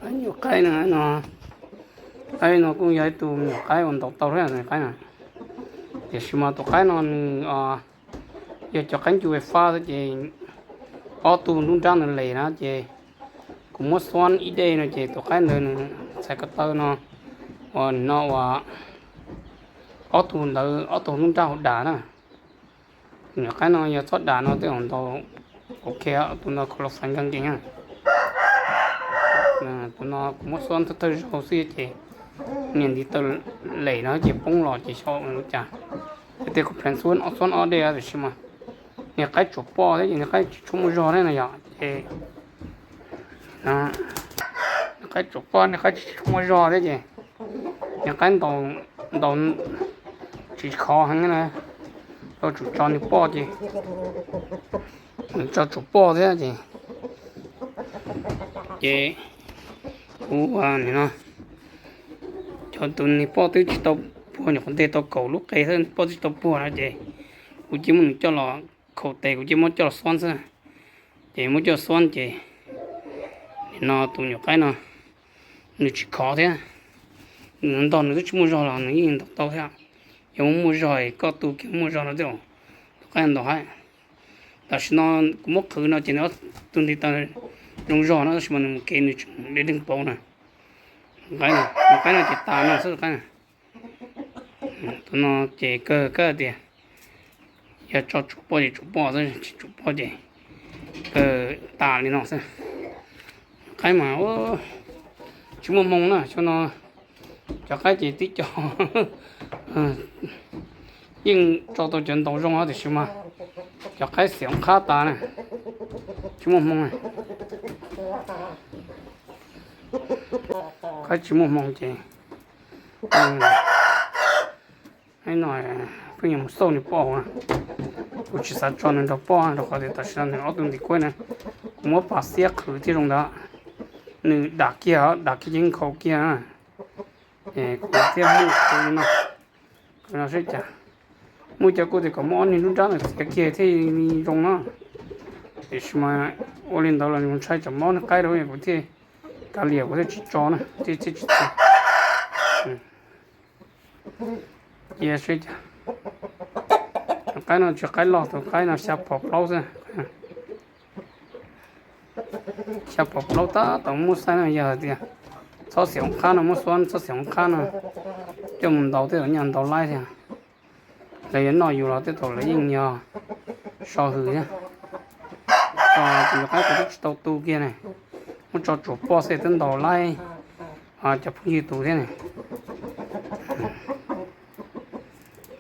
Nyuam qaib no, no, qaib no kuj yog ib tug nyuam qaib uas ntaus tau thiab nyuam qaib no. Tiam sis mas tus qaib no nws yog cov qaib ncu ve fab xwb ces ob tug lub nrab nws les na ces kuv muab xuab ib dej no ces tus qaib ntawd nws txhais ko taw no uas no uas ob tug ntawd ob tug lub nrab hauv dam na. Nyuam qaib no yog txhob dam no tej zaum ntaus ok, tus no khaus los fais nkag nkees na. Tus no kuv muab xuab thawj thawj zaug xwb ces niam ntiv taw lem no ces poob los ces xyov ua cas. Ces tej kuv pheev xuab ob xuab ob dej tiam sis mas niag qaib tsuas poj thiab ces niag qaib tsis tshua muaj zog thiab no yog ces niag qaib tsuas poj niag qaib tsis tshua muaj zog thiab ces niag qaib ntaus tsis khov heev na, tau tsum tso niag poj ces nws tso tsum poj thiab ces, ces kuv ua nim no cov tus niag poj twb tsis tau puag, nyuam qhuav nteg tau kaum lub qe xwb, poj twb tsis tau puag no ces kuv cia muab nws coj los khaum tes, kuv cia muab coj los xuab xwb. Ces muab coj xuab ces nim no tus nyuam qaib no nws tsis khov thiab, nws ntog nws twb tsis muaj zog los nws yeej ntaus tau thiab. Yog muaj muaj zog koj tu kiag muaj zog no tej zaum tus qaib ntaus haib. Tam sim no kuv muab qhwv no ces nws ob tug ntiv taw zoo zog no tab sis mas nws mus kev nws tseem de deeg pauv na. Qaib no, tus qaib no ces tas no xwb qaib na. Tus no ces kawg kawg tias yog tso tsum poj ces tsum poj xwb, tsis tsum poj ces kawg tas li no xwb. Qaib mas tsis muaj hmoo na, xyoo no cov qaib ces tib co yeej tso tau cov ntaus zoo tiam sis mas cov qaib xiam qhab tas na, tsis muaj hmoo na. Qaib tsis muaj hmoo ces no pheej yuav mus xauj nws poj hauv na. Kuv tsis xav tso nws nrog poj rau qhov tias tam sim no nws ob tug ntiv kuab na, kuv muab pas xiab qhwv thiaj zoo ntawd. Nws dam kiag, dam kiag ces nkhaus kiag na. Kuv thiaj muab qhwv no, qhwv no saib cas. Muaj cov kuj tias kom muab ob niag lub nrab ntawd txiav kiag thiaj li zoo no. Tiam sis mas ua li ntawd los ntshai tsam mob niag qaib rau kuv thiaj kav liam kuv thiaj tsis tso na, thiaj tsis txiav. Cia saib cas. Tus qaib no tsis qaib loj, tus qaib no xya phom plaub xwb. Xya phom plaub tab tom muaj xaib no yog tias txhob xiam qhab no, muab xuab txhob xiam qhab no coj mus ntaus tej zaum nyaj ntaus laib thiab. Lawv yuav noj yus los tej zaum lawv yeej yog so hwm thiab. Tus nyuam qaib kuv twb tsis tau tu kiag ne, muab tso tsuam poj xwb twb ntaus laib cov phooj ywg tus thiab ne.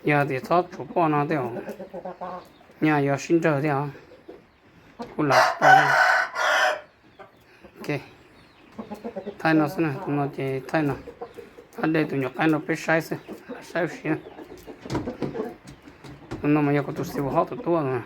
Yog tias txhob tsuam poj no tej zaum nyaj yuav sib nrawg thiab os. Kuv lam tau. Ok, thaij no xwb na, tus no ces thaij no. Ab, de tus nyuam qaib no peb saib xwb, saib ua si na. Tus no mas yog kuv tus xib hwb hlob tus tub no.